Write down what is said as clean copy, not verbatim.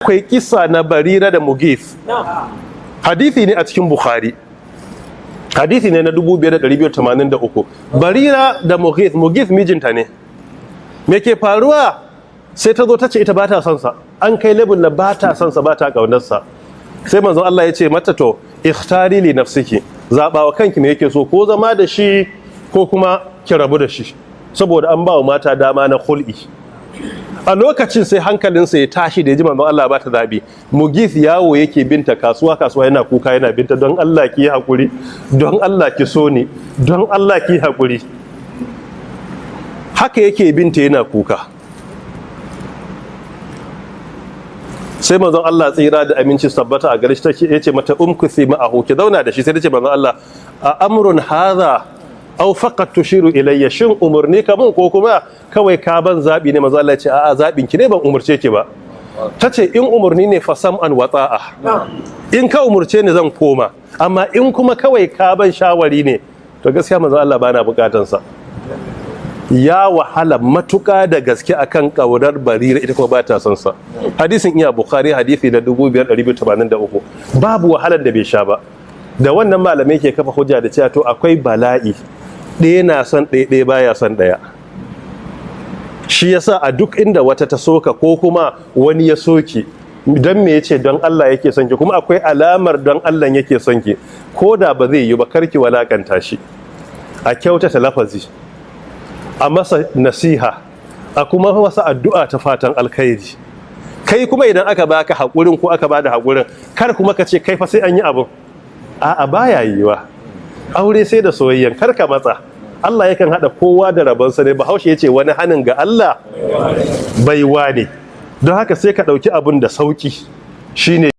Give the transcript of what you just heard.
Akwai kisa na Barira da Mugith. Hadisi ne a cikin Bukhari, hadisi ne na 5283. Barira da Mughith, Mughith mijinta ne. Me ke faruwa? Sai ta zo ta ce ita ba ta son sa. An kai level na ba ta son sa, ba ta kaunarsa. Sai manzon Allah ya ce mata, "To, ikhtari li nafsiki, zaba wa kanki me yake so, ko zama da shi ko kuma ki rabu da shi," saboda an ba wa mata dama na khul'i. A lokacin sai hankalinsa ya tashi da ya ji manzon Allah ba ta zabi. Mugith yawo yake binta kasuwa kasuwa, yana kuka, yana binta, "Don Allah ki yi hakuri, don Allah ki so ni, don Allah ki yi hakuri." Haka yake binta yana kuka. Sai manzon Allah, tsira da aminci tabbata a gare shi, take yace mata, "Umkuthi ma'ahu, ki zauna da shi." Sai tace, "Manzon Allah, a amrun hadha aw faqat tushiru ilayya? Shin umurni ka mun ko kuma kawai ka ban zabi ne?" Manzon Allah ya ce, "A'a, zabin ki ne, ban umurce ki ba." Tace, "In umurni ne, fa sam'an wa ta'a, in ka umurce ni zan koma, amma in kuma kawai ka ban shawari ne, to gaskiya manzon Allah, bana bukatan sa." Ya wahala matuka da gaske akan ƙaurar Barira, ita kuma ba ta son sa. Hadisin iya Bukhari, hadisi da 5283. Babu wahalar da bai sha ba. Da wannan malamai ke kafa hujja da cewa to akwai bala'i, ɗaya na son ɗaya, ɗaya baya son ɗaya. Shi yasa a duk inda wata ta soka ko kuma wani ya soki, don me yace don Allah yake son ki, kuma akwai alamar don Allah yake son ki, ko da ba zai yi ba, karki walakanta shi. A kyautata lafazi, a masa nasiha, a kuma masa addu'a ta fatan alkhairi. Kai kuma idan aka baka haƙurin ko aka bada haƙurin, kar kuma ka ce kai fa sai an yi abin. A'a, baya yiwa. Aure sai da soyayyan, kar ka matsa. Allah yakan haɗa kowa da rabonsa ne. Bahaushe ya ce wani hanin ga Allah baiwa ne. Don haka sai ka ɗauki abin da sauki shine.